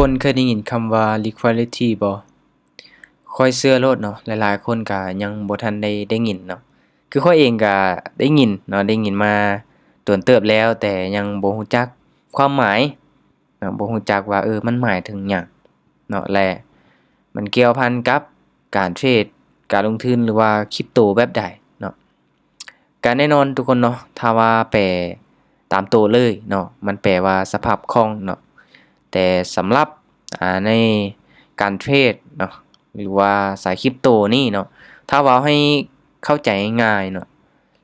ຄົນເຄີຍໄດ້ຍິນຄຳວ່າ liquidity ບໍ່? ຂ້ອຍເຊື່ອໂລດເນາະ ຫຼາຍໆຄົນກະຍັງບໍ່ທັນໄດ້ ໄດ້ຍິນເນາະ. ຄືຂ້ອຍເອງກະໄດ້ຍິນເນາະ ໄດ້ຍິນມາດົນເຕີບແລ້ວ ແຕ່ຍັງບໍ່ຮູ້ຈັກຄວາມໝາຍເນາະ ບໍ່ຮູ້ຈັກວ່າ ເອີ ມັນໝາຍເຖິງຫຍັງເນາະ ແລະ ມັນກ່ຽວພັນກັບການເທຣດ ການລົງທຶນ ຫຼືວ່າຄຣິບໂຕແບບໃດເນາະ. ກະແນ່ນອນທຸກຄົນເນາະ ຖ້າວ່າແປຕາມໂຕເລີຍເນາະ ມັນແປວ່າສະພາບຄ່ອງເນາະ. ແຕ່ສຳລັບ ອາ ໃນການເທຣດເນາະ ຫຼືວ່າສາຍຄຣິບໂຕນີ້ເນາະ ຖ້າເວົ້າໃຫ້ເຂົ້າໃຈງ່າຍໆເນາະ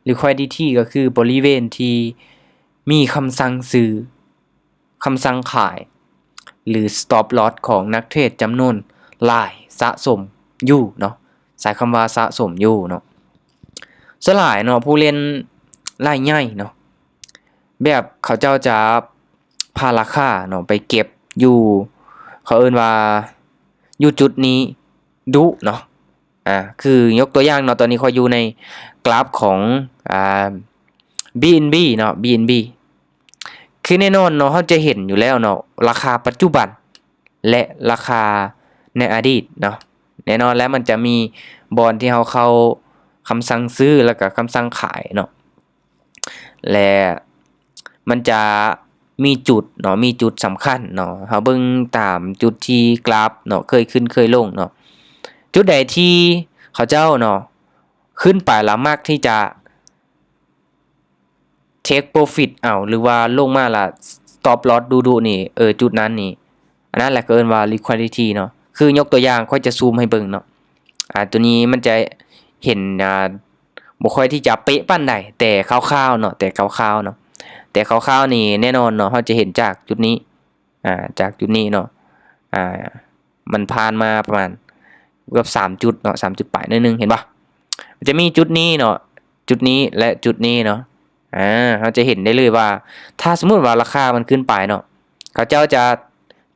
liquidity ກໍຄືບໍລິເວນທີ່ມີຄຳສັ່ງຊື້ ຄຳສັ່ງຂາຍ ຫຼື stop loss ຂອງນັກເທຣດຈຳນວນຫຼາຍສະສົມຢູ່ເນາະ. ໃຊ້ຄຳວ່າສະສົມຢູ່ເນາະ. ສ່ວນຫຼາຍເນາະ ຜູ້ຫຼິ້ນລາຍໃຫຍ່ເນາະ ແບບເຂົາເຈົ້າຈະພາລາຄາເນາະ ໄປເກັບຢູ່ ເຂົາເອີ້ນວ່າຢູ່ຈຸດນີ້ດຸເນາະ. ອາ ຄືຍົກຕົວຢ່າງເນາະ ຕອນນີ້ຂ້ອຍຢູ່ໃນກຣາຟຂອງ ອາ ບີເອັນບີເນາະ ບີເອັນບີ ຄືແນ່ນອນເນາະ ເຮົາຈະເຫັນຢູ່ແລ້ວເນາະ ລາຄາປັດຈຸບັນ ແລະ ລາຄາໃນອະດີດເນາະ. ແນ່ນອນແລ້ວ ມັນຈະມີບ່ອນທີ່ເຮົາເຂົ້າຄຳສັ່ງຊື້ ແລ້ວກໍຄຳສັ່ງຂາຍເນາະ ແລະ ມັນຈະມີຈຸດເນາະ ມີຈຸດສຳຄັນເນາະ ເຮົາເບິ່ງຕາມຈຸດທີ່ກຣາຟເນາະ ເຄີຍຂຶ້ນເຄີຍລົງເນາະ. ຈຸດໃດທີ່ເຂົາເຈົ້າເນາະ ຂຶ້ນໄປລະມັກທີ່ຈະ take profit ເອົາ ຫຼືວ່າລົງມາລະ stop loss ດຸໆນີ້ ເອີ ຈຸດນັ້ນນີ້ ອັນນັ້ນແຫຼະກໍເອີ້ນວ່າ liquidity ເນາະ. ຄືຍົກຕົວຢ່າງ ຂ້ອຍຈະຊູມໃຫ້ເບິ່ງເນາະ ອາ ຕົວນີ້ມັນຈະເຫັນ ອາ ບໍ່ຄ່ອຍທີ່ຈະເປະປານໃດ ແຕ່ຄ່າວໆເນາະ ແຕ່ຄ່າວໆເນາະ ແຕ່ຄ່າວໆນີ້ແນ່ນອນເນາະ ເຮົາຈະເຫັນຈາກຈຸດນີ້ ອາ ຈາກຈຸດນີ້ເນາະ ອາ ມັນຜ່ານມາປະມານເກືອບສາມຈຸດເນາະ ສາມຈຸດປາຍໜ້ອຍໜຶ່ງ ເຫັນບໍ່? ມັນຈະມີຈຸດນີ້ເນາະ ຈຸດນີ້ ແລະ ຈຸດນີ້ເນາະ. ອາ ເຮົາຈະເຫັນໄດ້ເລີຍວ່າ ຖ້າສົມມຸດວ່າລາຄາມັນຂຶ້ນໄປເນາະ ເຂົາເຈົ້າຈະ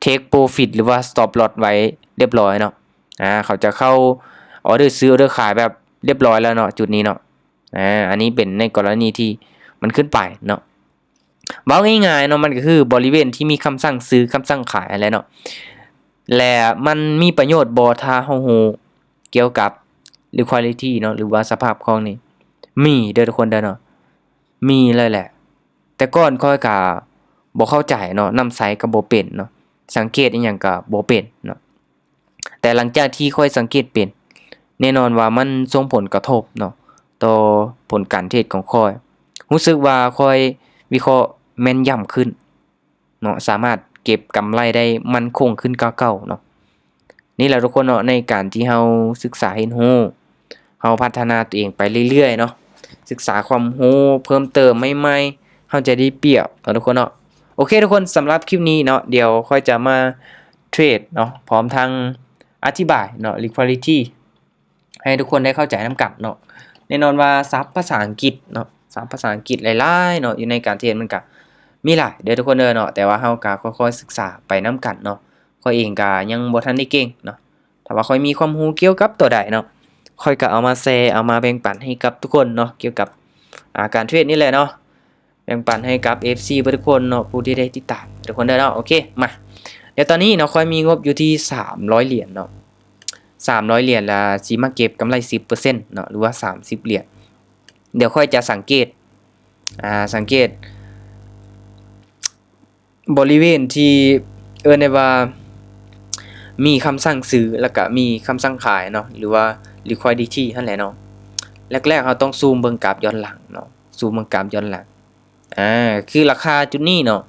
take profit ຫຼືວ່າ stop loss ໄວ້ລຽບລ້ອຍເນາະ. ອາ ເຂົາຈະເຂົ້າອໍເດີຊື້ ອໍເດີຂາຍແບບລຽບລ້ອຍແລ້ວເນາະ ຈຸດນີ້ເນາະ. ອາ ອັນນີ້ເປັນໃນກໍລະນີທີ່ມັນຂຶ້ນໄປເນາະ. ເວົ້າງ່າຍໆເນາະ ມັນກໍຄືບໍລິເວນທີ່ມີຄຳສັ່ງຊື້ ຄຳສັ່ງຂາຍຫັ້ນແຫຼະເນາະ. ແລະ ມັນມີປະໂຫຍດບໍ່ ຖ້າເຮົາຮູ້ກ່ຽວກັບ liquidity ເນາະ ຫຼືວ່າສະພາບຄ່ອງນີ້? ມີເດີທຸກຄົນເດີເນາະ ມີເລີຍແຫຼະ. ແຕ່ກ່ອນຂ້ອຍກໍບໍ່ເຂົ້າໃຈເນາະ ນຳໃຊ້ກໍບໍ່ເປັນເນາະ ສັງເກດອີ່ຫຍັງກໍບໍ່ເປັນເນາະ. ແຕ່ຫຼັງຈາກທີ່ຂ້ອຍສັງເກດເປັນ ແນ່ນອນວ່າມັນສົ່ງຜົນກະທົບເນາະ ຕໍ່ຜົນການເທຣດຂອງຂ້ອຍ. ຮູ້ສຶກວ່າຂ້ອຍວິເຄາະແມ່ນຢຳຂຶ້ນເນາະ ສາມາດເກັບກຳໄລໄດ້ໝັ້ນຄົງຂຶ້ນກວ່າເກົ່າເນາະ. ນີ້ແຫຼະທຸກຄົນເນາະ ໃນການທີ່ເຮົາສຶກສາຮຽນຮູ້ ເຮົາພັດທະນາຕົວເອງໄປເລື້ອຍໆເນາະ ສຶກສາຄວາມຮູ້ເພີ່ມເຕີມໃໝ່ໆ ເຮົາຈະໄດ້ປຽບເນາະທຸກຄົນເນາະ. ໂອເຄທຸກຄົນ ສຳລັບຄລິບນີ້ເນາະ ດຽວຂ້ອຍຈະມາເທຣດເນາະ ພ້ອມທັງອະທິບາຍເນາະ liquidity ໃຫ້ທຸກຄົນໄດ້ເຂົ້າໃຈນຳກັນເນາະ. ແນ່ນອນວ່າສັບພາສາອັງກິດເນາະ ສັບພາສາອັງກິດຫຼາຍໆເນາະ ຢູ່ໃນການເທຣດມັນກະມີຫຼາຍເດີທຸກຄົນເດີເນາະ ແຕ່ວ່າເຮົາກະຄ່ອຍໆສຶກສາໄປນຳກັນເນາະ. ຂ້ອຍເອງກະຍັງບໍ່ທັນໄດ້ເກັ່ງເນາະ ຖ້າວ່າຂ້ອຍມີຄວາມຮູ້ກ່ຽວກັບຕົວໃດເນາະ ຂ້ອຍກໍເອົາມາແຊ ເອົາມາແບ່ງປັນໃຫ້ກັບທຸກຄົນເນາະ ກ່ຽວກັບ ອາ ການເທຣດນີ້ແຫຼະເນາະ ແບ່ງປັນໃຫ້ກັບ ເອັຟຊີ ເບິດທຸກຄົນເນາະ ຜູ້ທີ່ໄດ້ຕິດຕາມທຸກຄົນເດີເນາະ. ໂອເຄ ມາ ດຽວຕອນນີ້ເນາະ ຂ້ອຍມີງົບຢູ່ທີ່ສາມຮ້ອຍຫຼຽນເນາະ ສາມຮ້ອຍຫຼຽນ ລະຊິມາເກັບກຳໄລສິບເປີເຊັນເນາະ ຫຼືວ່າສາມສິບຫຼຽນ. ດຽວຂ້ອຍຈະສັງເກດ ອາ ສັງເກດ ບໍລິເວນທີ່ເອີ້ນໄດ້ວ່າມີຄຳສັ່ງຊື້ ແລ້ວກະມີຄຳສັ່ງຂາຍເນາະ ຫຼືວ່າ liquidity ຫັ້ນແຫຼະເນາະ. ແລກໆເຮົາຕ້ອງຊູມເບິ່ງກາບຍ້ອນຫຼັງເນາະ ຊູມເບິ່ງກາບຍ້ອນຫຼັງ. ອາ ຄືລາຄາຈຸດນີ້ເນາະ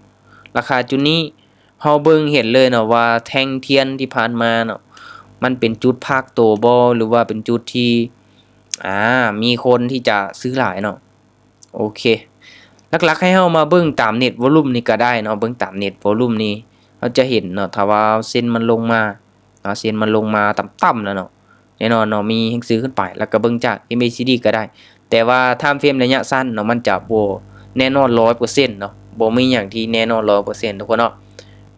ລາຄາຈຸດນີ້ ເຮົາເບິ່ງເຫັນເລີຍເນາະວ່າແທ່ງທຽນທີ່ຜ່ານມາເນາະ ມັນເປັນຈຸດພາກໂຕບໍ່ ຫຼືວ່າເປັນຈຸດທີ່ ອາ ມີຄົນທີ່ຈະຊື້ຫຼາຍເນາະ. ໂອເຄ ຫຼັກໆໃຫ້ເຮົາມາເບິ່ງຕາມ net volume ນີ້ກໍໄດ້ເນາະ ເບິ່ງຕາມ net volume ນີ້ ເຮົາຈະເຫັນເນາະ ຖ້າວ່າເສັ້ນມັນລົງມາເນາະ ເສັ້ນມັນລົງມາຕ່ຳໆແລ້ວເນາະ ແນ່ນອນເນາະ ມີແຮງຊື້ຂຶ້ນໄປ ແລ້ວກໍເບິ່ງຈາກ ເອັມ ເອ ຊີ ດີ ກໍໄດ້. ແຕ່ວ່າ time frame ໄລຍະສັ້ນເນາະ ມັນຈະບໍ່ແນ່ນອນຮ້ອຍເປີເຊັນເນາະ ບໍ່ມີຫຍັງທີ່ແນ່ນອນຮ້ອຍເປີເຊັນທຸກຄົນເນາະ.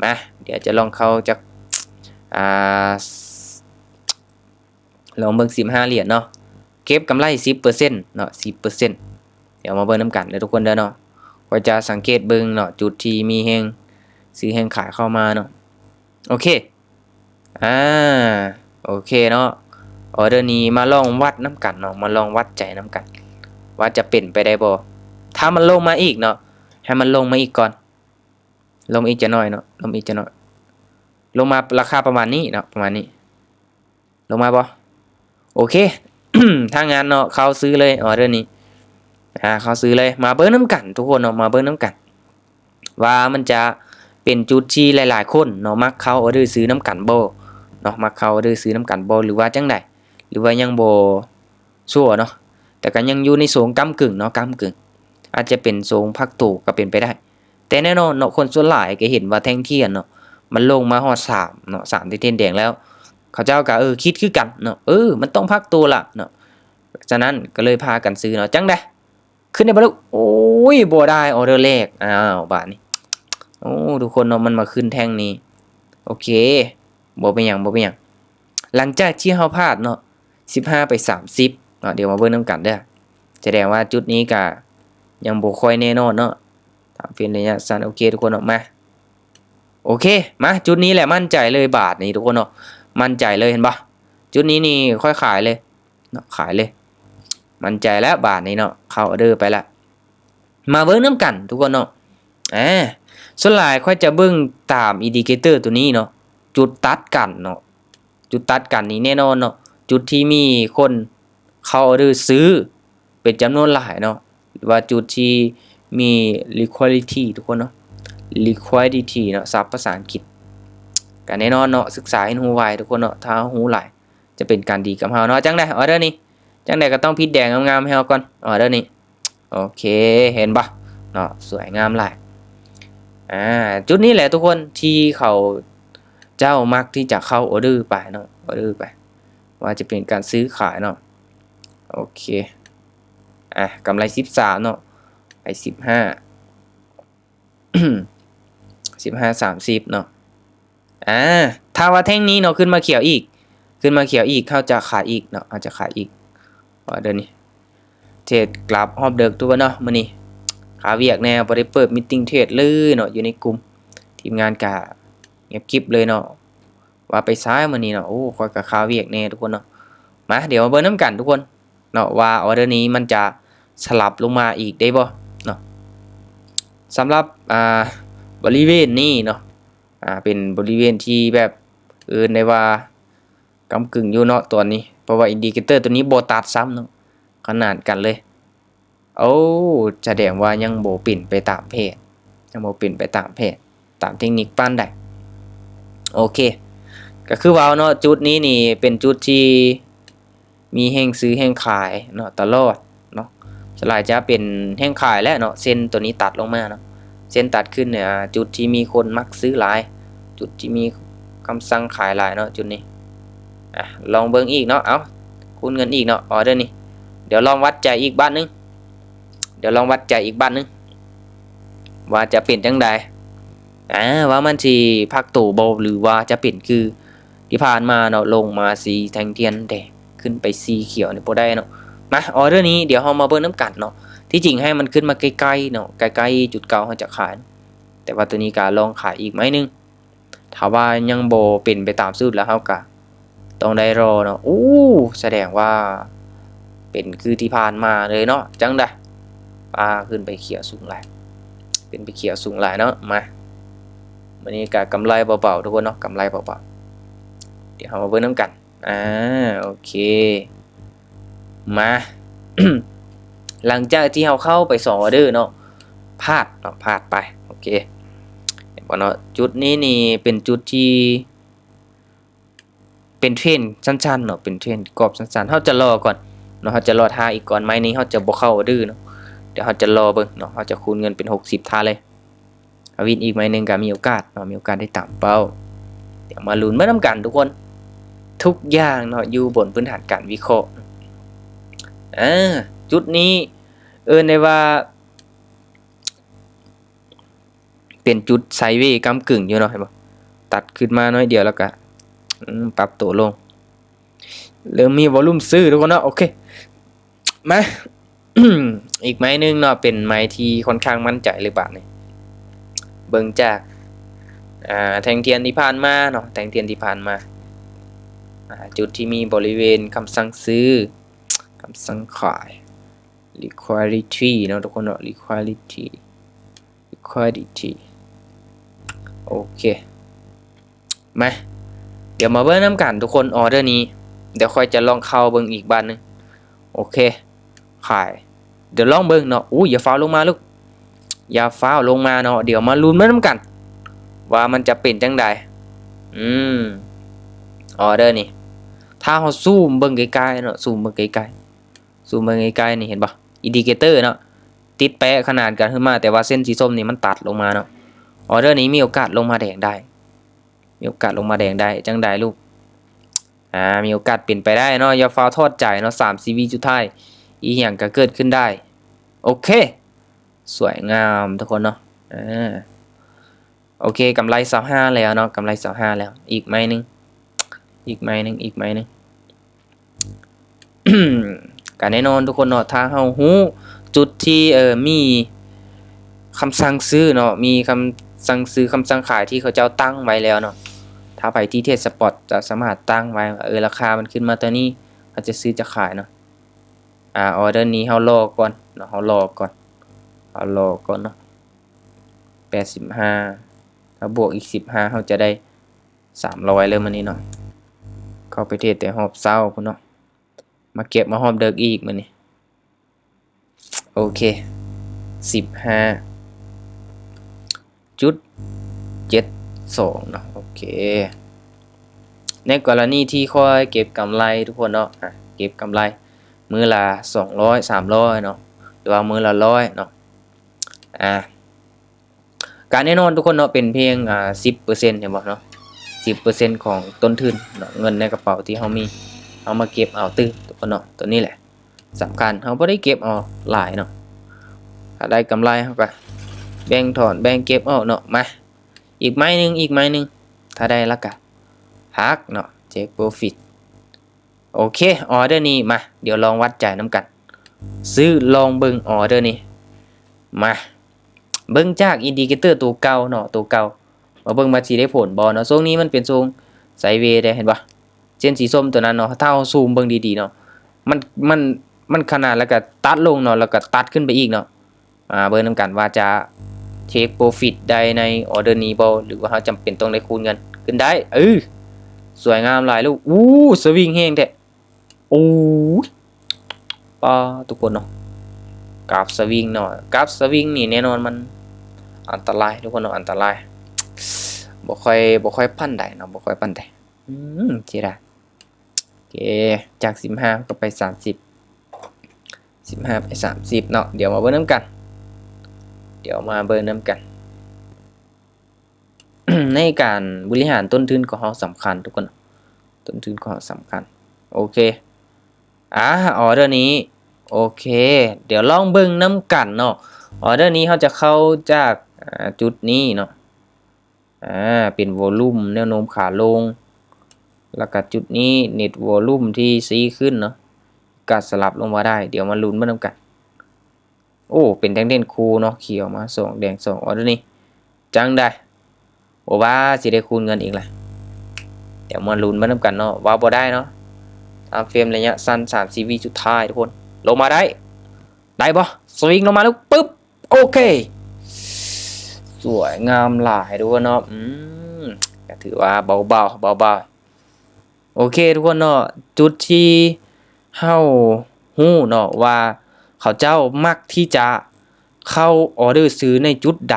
ມາ ດຽວຈະລອງເຂົ້າຈັກ ອາ ລອງເບິ່ງສິບຫ້າຫຼຽນເນາະ ເກັບກຳໄລສິບເປີເຊັນເນາະ ສິບເປີເຊັນ. ດຽວມາເບິ່ງນຳກັນເດີທຸກຄົນເດີເນາະ ຂ້ອຍຈະສັງເກດເບິ່ງເນາະ ຈຸດທີ່ມີແຮງຊື້ແຮງຂາຍເຂົ້າມາເນາະ. ໂອເຄ ອາ ໂອເຄເນາະ ອໍເດີນີ້ມາລອງວັດນຳກັນເນາະ ມາລອງວັດໃຈນຳກັນ ວ່າຈະເປັນໄປໄດ້ບໍ່ ຖ້າມັນລົງມາອີກເນາະ ໃຫ້ມັນລົງມາອີກກ່ອນ ລົງອີກຈັກໜ້ອຍເນາະ ລົງອີກຈັກໜ້ອຍ ລົງມາລາຄາປະມານນີ້ເນາະ ປະມານນີ້ ລົງມາບໍ່? ໂອເຄ ຖ້າງານເນາະ ເຂົ້າຊື້ເລີຍ ອໍເດີນີ້ ອາ ເຂົ້າຊື້ເລີຍ ມາເບິ່ງນຳກັນທຸກຄົນເນາະ ມາເບິ່ງນຳກັນ ວ່າມັນຈະເປັນຈຸດທີ່ຫຼາຍໆຄົນເນາະ ມັກເຂົ້າອໍເດີຊື້ນຳກັນບໍ່ເນາະ ມັກເຂົ້າອໍເດີຊື້ນຳກັນບໍ່ ຫຼືວ່າຈັ່ງໃດ ຫຼືວ່າຍັງບໍ່ ຊົ່ວເນາະ ແຕ່ກໍຍັງຢູ່ໃນໂຊນກ້ຳກຶ່ງເນາະ ກ້ຳກຶ່ງ ອາດຈະເປັນໂຊນພັກໂຕກໍເປັນໄປໄດ້ ແຕ່ແນ່ນອນເນາະ ຄົນສ່ວນຫຼາຍກໍເຫັນວ່າແທ່ງທຽນເນາະ ມັນລົງມາຮອດສາມເນາະ ສາມແທ່ງທຽນແດງແລ້ວ ເຂົາເຈົ້າກໍ ເອີ ຄິດຄືກັນເນາະ ເອີ ມັນຕ້ອງພັກໂຕລະເນາະ ສະນັ້ນກໍເລີຍພາກັນຊື້ເນາະ ຈັ່ງໃດ ຂຶ້ນໄດ້ບໍ່ລູກ? ໂອ້ຍ ບໍ່ໄດ້ ອໍເດີແລກ ອ້າວ ບາດນີ້ ໂອ້ ທຸກຄົນເນາະ ມັນມາຂຶ້ນແທ່ງນີ້ ໂອເຄ ບໍ່ເປັນຫຍັງ ບໍ່ເປັນຫຍັງ ຫຼັງຈາກທີ່ເຮົາພາດເນາະ ສິບຫ້າໄປສາມສິບເນາະ ດຽວມາເບິ່ງນຳກັນເດີ ສະແດງວ່າຈຸດນີ້ກະຍັງບໍ່ຄ່ອຍແນ່ນອນເນາະ ຕາມເທຣນໄລຍະສັ້ນ ໂອເຄ ທຸກຄົນເນາະ ມາ ໂອເຄ ມາ ຈຸດນີ້ແຫຼະ ໝັ້ນໃຈເລີຍບາດນີ້ທຸກຄົນເນາະ ໝັ້ນໃຈເລີຍ ເຫັນບໍ່? ຈຸດນີ້ນີ້ຂ້ອຍຂາຍເລີຍເນາະ ຂາຍເລີຍ ໝັ້ນໃຈແລ້ວບາດນີ້ເນາະ ເຂົ້າອໍເດີໄປລະ ມາເບິ່ງນຳກັນທຸກຄົນເນາະ ອາ ສ່ວນຫຼາຍຂ້ອຍຈະເບິ່ງຕາມອິນດິເຄເຕີຕົວນີ້ເນາະ ຈຸດຕັດກັນເນາະ ຈຸດຕັດກັນນີ້ແນ່ນອນເນາະ ຈຸດທີ່ມີຄົນເຂົ້າອໍເດີຊື້ເປັນຈຳນວນຫຼາຍເນາະ ຫຼືວ່າຈຸດທີ່ມີ liquidity ທຸກຄົນເນາະ liquidity ເນາະ ສັບພາສາອັງກິດ ກໍແນ່ນອນເນາະ ສຶກສາຮຽນຮູ້ໄວທຸກຄົນເນາະ ຖ້າເຮົາຮູ້ຫຼາຍ ຈະເປັນການດີກັບເຮົາເນາະ ຈັ່ງໃດ ອໍເດີນີ້ ຈັ່ງໃດກໍຕ້ອງພິດແດງງາມໆໃຫ້ເຮົາກ່ອນ ອໍເດີນີ້ ໂອເຄ ເຫັນບໍ່ເນາະ ສວຍງາມຫຼາຍ ອາ ຈຸດນີ້ແຫຼະທຸກຄົນ ທີ່ເຂົາເຈົ້າມັກທີ່ຈະເຂົ້າອໍເດີໄປເນາະ ອໍເດີໄປ ວ່າຈະເປັນການຊື້ຂາຍເນາະ ໂອເຄ ອາ ກຳໄລສິບສາມເນາະ ໄປສິບຫ້າ ສິບຫ້າ ສາມສິບເນາະ ອາ ຖ້າວ່າແທ່ງນີ້ເນາະ ຂຶ້ນມາຂຽວອີກ ຂຶ້ນມາຂຽວອີກ ເຮົາຈະຂາຍອີກເນາະ ເຮົາຈະຂາຍອີກ ເພາະວ່າດຽວນີ້ເທຣດກລັບຮອບເດິກທຸກຄົນເນາະ ມື້ນີ້ຄາວຽກແດ່ ບໍ່ໄດ້ເປີດມີດຕິ້ງເທຣດເລີຍເນາະ ຢູ່ໃນກຸ່ມ ທີມງານກະງຽບກິບເລີຍເນາະ ວ່າໄປຊ້າມື້ນີ້ເນາະ ໂອ້ ຂ້ອຍກະຄາວຽກແດ່ທຸກຄົນເນາະ ມາ ດຽວມາເບິ່ງນຳກັນທຸກຄົນ ເນາະ ວ່າອໍເດີນີ້ມັນຈະສະຫຼັບລົງມາອີກໄດ້ບໍ່ເນາະ ສຳລັບ ອ່າ ບໍລິເວນນີ້ເນາະ ອ່າ ເປັນບໍລິເວນທີ່ແບບ ເອີ້ນໄດ້ວ່າກຳກຶ່ງຢູ່ເນາະຕອນນີ້ ເພາະວ່າອິນດິເຄເຕີຕົວນີ້ບໍ່ຕັດຊ້ຳເນາະ ຂະໜານກັນເລີຍ ໂອ້ ສະແດງວ່າຍັງບໍ່ເປັນໄປຕາມແຜນ ຍັງບໍ່ເປັນໄປຕາມແຜນ ຕາມເທັກນິກປານໃດ ໂອເຄ ກໍຄືເວົ້າເນາະ ຈຸດນີ້ນີ້ເປັນຈຸດທີ່ ມີແຮງຊື້ແຮງຂາຍເນາະ ຕະຫຼອດເນາະ ສ່ວນຫຼາຍຈະເປັນແຮງຂາຍແຫຼະເນາະ ເສັ້ນຕົວນີ້ຕັດລົງມາເນາະ ເສັ້ນຕັດຂຶ້ນ ອາ ຈຸດທີ່ມີຄົນມັກຊື້ຫຼາຍ ຈຸດທີ່ມີຄຳສັ່ງຂາຍຫຼາຍເນາະ ຈຸດນີ້ ອາ ລອງເບິ່ງອີກເນາະ ເອົາ ຄູນເງິນອີກເນາະ ອໍເດີນີ້ ດຽວລອງວັດໃຈອີກບາດໜຶ່ງ ດຽວລອງວັດໃຈອີກບາດໜຶ່ງ ວ່າຈະເປັນຈັ່ງໃດ ອາ ວ່າມັນຊິພັກໂຕບໍ່ ຫຼືວ່າຈະເປັນຄື ທີ່ຜ່ານມາເນາະ ລົງມາສີແທ່ງທຽນແດງ ຂຶ້ນໄປສີຂຽວນີ້ບໍ່ໄດ້ເນາະ ມາ ອໍເດີນີ້ ດຽວເຮົາມາເບິ່ງນຳກັນເນາະ ທີ່ຈິງໃຫ້ມັນຂຶ້ນມາໃກ້ໆເນາະ ໃກ້ໆຈຸດເກົ່າເຮົາຈະຂາຍ ແຕ່ວ່າຕົວນີ້ກະລອງຂາຍອີກໄມ້ໜຶ່ງ ຖ້າວ່າຍັງບໍ່ເປັນໄປຕາມສູດແລ້ວ ເຮົາກະຕ້ອງໄດ້ລໍເນາະ ໂອ້ ສະແດງວ່າເປັນຄືທີ່ຜ່ານມາເລີຍເນາະ ຈັ່ງໃດ ປາ ຂຶ້ນໄປຂຽວສູງຫຼາຍ ຂຶ້ນໄປຂຽວສູງຫຼາຍເນາະ ມາ ມື້ນີ້ກະກຳໄລເບົາໆ ທຸກຄົນເນາະ ກຳໄລເບົາໆ ດຽວເຮົາມາເບິ່ງນຳກັນ ອາ ໂອເຄ ມາ ຫຼັງຈາກທີ່ເຮົາເຂົ້າໄປສອງອໍເດີເນາະ ພາດເນາະ ພາດໄປ ໂອເຄ ເຫັນບໍ່ເນາະ ຈຸດນີ້ນີ້ເປັນຈຸດທີ່ ເປັນເທຣນສັ້ນໆເນາະ ເປັນເທຣນກອບສັ້ນໆ ເຮົາຈະລໍກ່ອນເນາະ ເຮົາຈະລໍຖ້າອີກກ່ອນ ໄມ້ນີ້ເຮົາຈະບໍ່ເຂົ້າອໍເດີເນາະ ດຽວເຮົາຈະລໍເບິ່ງເນາະ ເຮົາຈະຄູນເງິນເປັນຫົກສິບຖ້າເລີຍ ເຮົາວິນອີກໄມ້ໜຶ່ງກໍມີໂອກາດເນາະ ມີໂອກາດໄດ້ຕາມເປົ້າ ດຽວມາລຸ້ນໄປນຳກັນທຸກຄົນ ທຸກຢ່າງເນາະ ຢູ່ບົນພື້ນຖານການວິເຄາະ ອາ ຈຸດນີ້ເອີ້ນໄດ້ວ່າ ເປັນຈຸດໄຊເວກ້ຳກຶ່ງຢູ່ເນາະ ເຫັນບໍ່ ຕັດຂຶ້ນມາໜ້ອຍດຽວແລ້ວກະ ອືມ ປັບໂຕລົງ ເລີ່ມມີວອລຸມຊື້ທຸກຄົນເນາະ ໂອເຄ ມາ ອີກໄມ້ໜຶ່ງເນາະ ເປັນໄມ້ທີ່ຄ່ອນຂ້າງໝັ້ນໃຈເລີຍບາດນີ້ ເບິ່ງຈາກ ອ່າ ແທ່ງທຽນທີ່ຜ່ານມາເນາະ ແທ່ງທຽນທີ່ຜ່ານມາ ອ່າ ຈຸດທີ່ມີບໍລິເວນຄຳສັ່ງຊື້ ຄຳສັ່ງຂາຍ liquidity ເນາະທຸກຄົນເນາະ liquidity liquidity ໂອເຄ ມາ ດຽວມາເບິ່ງນຳກັນທຸກຄົນ ອອເດີນີ້ ດຽວຂ້ອຍຈະລອງເຂົ້າເບິ່ງອີກບາດໜຶ່ງ ໂອເຄ ຂາຍ ດຽວລອງເບິ່ງເນາະ ອຸ້ຍ ຢ່າຟ້າວລົງມາລູກ ຢ່າຟ້າວລົງມາເນາະ ດຽວມາລຸ້ນໄປນຳກັນ ວ່າມັນຈະເປັນຈັ່ງໃດ ອືມ ອອເດີນີ້ ຖ້າເຮົາຊູມເບິ່ງໃກ້ໆເນາະ ຊູມເບິ່ງໃກ້ໆ ຊູມເບິ່ງໃກ້ໆນີ້ ເຫັນບໍ່ ອິນດິເຄເຕີເນາະ ຕິດແປະຂະໜາດກັນຂຶ້ນມາ ແຕ່ວ່າເສັ້ນສີສົ້ມນີ້ມັນຕັດລົງມາເນາະ ອອເດີນີ້ມີໂອກາດລົງມາແດງໄດ້ ມີໂອກາດລົງມາແດງໄດ້ ຈັ່ງໃດລູກ ອ່າ ມີໂອກາດເປັນໄປໄດ້ເນາະ ຢ່າຟ້າວຖອດໃຈເນາະ ສາມສີ່ວິສຸດທ້າຍ ອີ່ຫຍັງກໍເກີດຂຶ້ນໄດ້ ໂອເຄ ສວຍງາມທຸກຄົນເນາະ ເອີ ໂອເຄ ກຳໄລຊາວຫ້າແລ້ວເນາະ ກຳໄລຊາວຫ້າແລ້ວ ອີກໄມ້ໜຶ່ງ ອີກໄມ້ໜຶ່ງ ອີກໄມ້ໜຶ່ງ ກໍແນ່ນອນທຸກຄົນເນາະ ຖ້າເຮົາຮູ້ຈຸດທີ່ ເອີ ມີຄຳສັ່ງຊື້ເນາະ ມີຄຳສັ່ງຊື້ ຄຳສັ່ງຂາຍທີ່ເຂົາເຈົ້າຕັ້ງໄວ້ແລ້ວເນາະ ຖ້າໃຜທີ່ເທຣດສະປອດຈະສາມາດຕັ້ງໄວ້ວ່າ ເອີ ລາຄາມັນຂຶ້ນມາເທົ່ານີ້ ເຮົາຈະຊື້ຈະຂາຍເນາະ ອາ ອອເດີນີ້ເຮົາລໍກ່ອນເນາະ ເຮົາລໍກ່ອນ ເຮົາລໍກ່ອນເນາະ ແປດສິບຫ້າ ຖ້າບວກອີກສິບຫ້າ ເຮົາຈະໄດ້ສາມຮ້ອຍເລີຍມື້ນີ້ເນາະ ເຂົ້າໄປເທຣດແຕ່ຮອບເຊົ້າພຸ້ນເນາະ ມາເກັບມາຮອບເດິກອີກມື້ນີ້ ໂອເຄ ສິບຫ້າຈຸດເຈັດສອງເນາະ ໂອເຄ ໃນກໍລະນີທີ່ຂ້ອຍເກັບກຳໄລທຸກຄົນເນາະ ອາ ເກັບກຳໄລມື້ລະສອງຮ້ອຍ ສາມຮ້ອຍເນາະ ຫຼືວ່າມື້ລະຮ້ອຍເນາະ ອາ ກະແນ່ນອນທຸກຄົນເນາະ ເປັນພຽງ ອ່າ ສິບເປີເຊັນ ເຫັນບໍ່ເນາະ ສິບເປີເຊັນຂອງຕົ້ນທຶນເນາະ ເງິນໃນກະເປົາທີ່ເຮົາມີ ເຮົາມາເກັບເອົາຕື່ມທຸກຄົນເນາະ ໂຕນີ້ແຫຼະສຳຄັນ ເຮົາບໍ່ໄດ້ເກັບເອົາຫຼາຍເນາະ ຖ້າໄດ້ກຳໄລເຮົາກະແບ່ງຖອນແບ່ງເກັບອອກເນາະ ມາ ອີກໄມ້ໜຶ່ງ ອີກໄມ້ໜຶ່ງ ຖ້າໄດ້ລະກະຫັກເນາະ ເທກໂປຣຟິດ ໂອເຄ ອອເດີນີ້ ມາ ດຽວລອງວັດໃຈນຳກັນ ຊື້ລອງເບິ່ງອອເດີນີ້ ມາ ເບິ່ງຈາກອິນດິເຄເຕີໂຕເກົ່າເນາະ ໂຕເກົ່າ ມາເບິ່ງວ່າຊິໄດ້ຜົນບໍ່ເນາະ ຊ່ວງນີ້ມັນເປັນຊ່ວງໄຊເວເດ້ ເຫັນບໍ່ ເສັ້ນສີສົ້ມໂຕນັ້ນເນາະ ຖ້າເຮົາຊູມເບິ່ງດີໆເນາະ ມັນ ມັນ ມັນຂະໜາດແລ້ວກະຕັດລົງເນາະ ແລ້ວກະຕັດຂຶ້ນໄປອີກເນາະ ມາເບິ່ງນຳກັນວ່າຈະເທກໂປຣຟິດໄດ້ໃນອອເດີນີ້ບໍ່ ຫຼືວ່າເຮົາຈຳເປັນຕ້ອງໄດ້ຄູນເງິນຂຶ້ນໄດ້ ເອີ ສວຍງາມຫຼາຍລູກ ອູ້ ສະວິງແຮງແທ້ ໂອ້ຍ ປ້າ ທຸກຄົນເນາະ ກາບສະວິງເນາະ ກາບສະວິງນີ້ແນ່ນອນມັນອັນຕະລາຍທຸກຄົນເນາະ ອັນຕະລາຍ ບໍ່ຄ່ອຍ ບໍ່ຄ່ອຍປານໃດເນາະ ບໍ່ຄ່ອຍປານໃດ ອືມ ເສຍດາຍ ໂອເຄ ຈາກສິບຫ້າກໍໄປສາມສິບ ສິບຫ້າໄປສາມສິບເນາະ ດຽວມາເບິ່ງນຳກັນ ດຽວມາເບິ່ງນຳກັນ ໃນການບໍລິຫານຕົ້ນທຶນຂອງເຮົາສຳຄັນທຸກຄົນ ຕົ້ນທຶນຂອງເຮົາສຳຄັນ ໂອເຄ ອາ ອອເດີນີ້ ໂອເຄ ດຽວລອງເບິ່ງນຳກັນເນາະ ອອເດີນີ້ເຮົາຈະເຂົ້າຈາກ ອາ ຈຸດນີ້ເນາະ ອາ ເປັນວໍລຸ່ມແນວໂນ້ມຂາລົງ ແລ້ວກະຈຸດນີ້ເນັດວໍລຸ່ມທີ່ຊີ້ຂຶ້ນເນາະ ກະສະຫຼັບລົງມາໄດ້ ດຽວມາລຸ້ນເບິ່ງນຳກັນ ໂອ້ ເປັນແທ່ງເດັ່ນຄູ່ເນາະ ຂຽວມາສອງແດງສອງ ອອເດີນີ້ ຈັ່ງໃດ ບໍ່ວ່າຊິໄດ້ຄູນເງິນອີກລະ ດຽວມາລຸ້ນເບິ່ງນຳກັນເນາະ ວ່າບໍ່ໄດ້ເນາະ ຕາມເຟຣມໄລຍະສັ້ນ ສາມສີ່ວິສຸດທ້າຍທຸກຄົນ ລົງມາໄດ້ ໄດ້ບໍ່ ສະວິງລົງມາແລ້ວ ປຶບ ໂອເຄ ສວຍງາມຫຼາຍທຸກຄົນເນາະ ອືມ ກະຖືວ່າເບົາໆ ເບົາໆ ໂອເຄທຸກຄົນເນາະ ຈຸດທີ່ເຮົາຮູ້ເນາະວ່າເຂົາເຈົ້າມັກທີ່ຈະເຂົ້າອອເດີຊື້ໃນຈຸດໃດ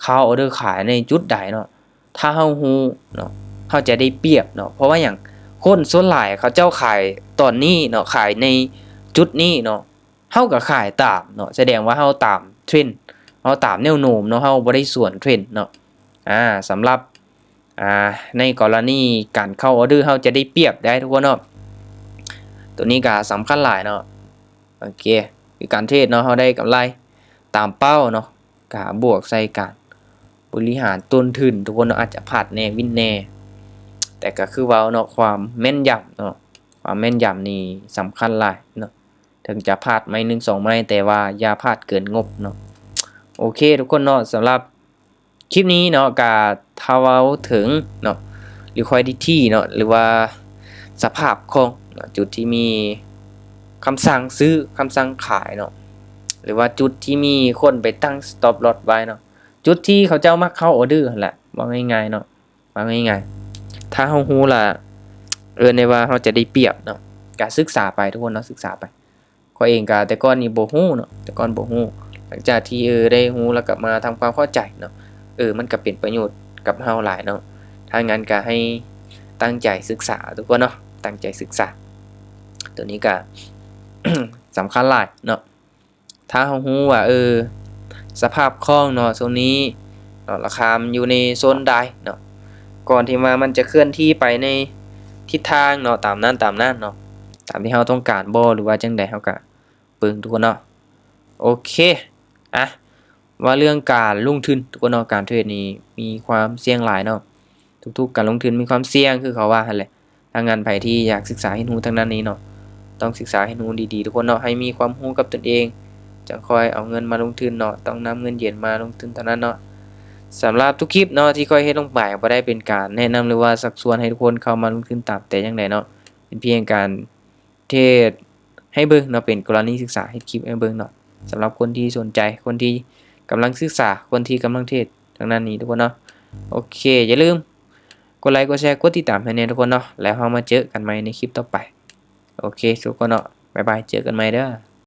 ເຂົ້າອອເດີຂາຍໃນຈຸດໃດເນາະ ຖ້າເຮົາຮູ້ເນາະ ເຮົາຈະໄດ້ປຽບເນາະ ເພາະວ່າຫຍັງ ຄົນສ່ວນຫຼາຍເຂົາເຈົ້າຂາຍຕອນນີ້ເນາະ ຂາຍໃນຈຸດນີ້ເນາະ ເຮົາກໍຂາຍຕາມເນາະ ສະແດງວ່າເຮົາຕາມເທຣນ ເຮົາຕາມແນວໂນ້ມເນາະ ເຮົາບໍ່ໄດ້ສວນເທຣນເນາະ ອາ ສຳລັບ ອາ ໃນກໍລະນີການເຂົ້າອອເດີ ເຮົາຈະໄດ້ປຽບໄດ໋ທຸກຄົນເນາະ ໂຕນີ້ກໍສຳຄັນຫຼາຍເນາະ ໂອເຄ ຄືການເທຣດເນາະ ເຮົາໄດ້ກຳໄລຕາມເປົ້າເນາະ ກະບວກໃສ່ການບໍລິຫານຕົ້ນທຶນ ທຸກຄົນເນາະ ອາດຈະພາດແດ່ ວິນແດ່ ແຕ່ກໍຄືເວົ້າເນາະ ຄວາມແມ່ນຢຳເນາະ ຄວາມແມ່ນຢຳນີ້ສຳຄັນຫຼາຍເນາະ ເຖິງຈະພາດໄມ້ໜຶ່ງສອງໄມ້ ແຕ່ວ່າຢ່າພາດເກີນງົບເນາະ ໂອເຄທຸກຄົນເນາະ ສຳລັບ ຄລິບນີ້ເນາະ ກະຖ້າເວົ້າເຖິງເນາະ liquidity ເນາະ ຫຼືວ່າສະພາບຄ່ອງເນາະ ຈຸດທີ່ມີຄຳສັ່ງຊື້ ຄຳສັ່ງຂາຍເນາະ ຫຼືວ່າຈຸດທີ່ມີຄົນໄປຕັ້ງ stop loss ໄວ້ເນາະ ຈຸດທີ່ເຂົາເຈົ້າມັກເຂົ້າ order ຫັ້ນແຫຼະ ເວົ້າງ່າຍໆເນາະ ເວົ້າງ່າຍໆ ຖ້າເຮົາຮູ້ລະ ເອີ້ນໄດ້ວ່າເຮົາຈະໄດ້ປຽບເນາະ ກະສຶກສາໄປທຸກຄົນເນາະ ສຶກສາໄປ. ຂ້ອຍເອງກະແຕ່ກ່ອນນີ້ບໍ່ຮູ້ເນາະ ແຕ່ກ່ອນບໍ່ຮູ້ ຫຼັງຈາກທີ່ ເອີ ໄດ້ຮູ້ແລ້ວກະມາທຳຄວາມເຂົ້າໃຈເນາະ ເອີ ມັນກະເປັນປະໂຫຍດກັບເຮົາຫຼາຍເນາະ ຖ້າຊັ້ນກະໃຫ້ຕັ້ງໃຈສຶກສາທຸກຄົນເນາະ ຕັ້ງໃຈສຶກສາ ໂຕນີ້ກະ ສຳຄັນຫຼາຍເນາະ ຖ້າເຮົາຮູ້ວ່າ ເອີ ສະພາບຄ່ອງເນາະ ໂຊນນີ້ເນາະ ລາຄາມັນຢູ່ໃນໂຊນໃດເນາະ ກ່ອນທີ່ວ່າມັນຈະເຄື່ອນທີ່ໄປໃນທິດທາງເນາະ ຕາມນັ້ນ ຕາມນັ້ນເນາະ ຕາມທີ່ເຮົາຕ້ອງການບໍ່ ຫຼືວ່າຈັ່ງໃດ ເຮົາກະເບິ່ງທຸກຄົນເນາະ ໂອເຄ ອ່ະ ວ່າເລື່ອງການລົງທຶນທຸກຄົນເນາະ ການເທຣດນີ້ມີຄວາມສ່ຽງຫຼາຍເນາະ ທຸກໆການລົງທຶນມີຄວາມສ່ຽງ ຄືເຂົາວ່າຫັ້ນແຫຼະ ດັ່ງນັ້ນໃຜທີ່ຢາກສຶກສາຮຽນຮູ້ທາງດ້ານນີ້ເນາະ ຕ້ອງສຶກສາຮຽນຮູ້ດີໆທຸກຄົນເນາະ ໃຫ້ມີຄວາມຮູ້ກັບຕົນເອງ ຈັ່ງຄ່ອຍເອົາເງິນມາລົງທຶນເນາະ ຕ້ອງນຳເງິນເຢັນມາລົງທຶນເທົ່ານັ້ນເນາະ ສຳລັບທຸກຄລິບເນາະ ທີ່ຂ້ອຍເຮັດລົງໄປ ບໍ່ໄດ້ເປັນການແນະນຳ ຫຼືວ່າຊັກຊວນໃຫ້ທຸກຄົນເຂົ້າມາລົງທຶນຕາມແຕ່ຢ່າງໃດເນາະ ເປັນພຽງການເທຣດໃຫ້ເບິ່ງເນາະ ເປັນກໍລະນີສຶກສາ ເຮັດຄລິບໃຫ້ເບິ່ງເນາະ ສຳລັບຄົນທີ່ສົນໃຈ ຄົນທີ່ກຳລັງສຶກສາ ຄົນທີ່ກຳລັງເທຣດທາງດ້ານນີ້ທຸກຄົນເນາະ ໂອເຄ ຢ່າລືມກົດໄລ ກົດແຊ ກົດຕິດຕາມໃຫ້ແດ່ທຸກຄົນເນາະ ແລ້ວເຮົາມາເຈີກັນໃໝ່ໃນຄລິບຕໍ່ໄປ ໂອເຄ ທຸກຄົນເນາະ ບາຍບາຍ ເຈີກັນໃໝ່ເດີ້.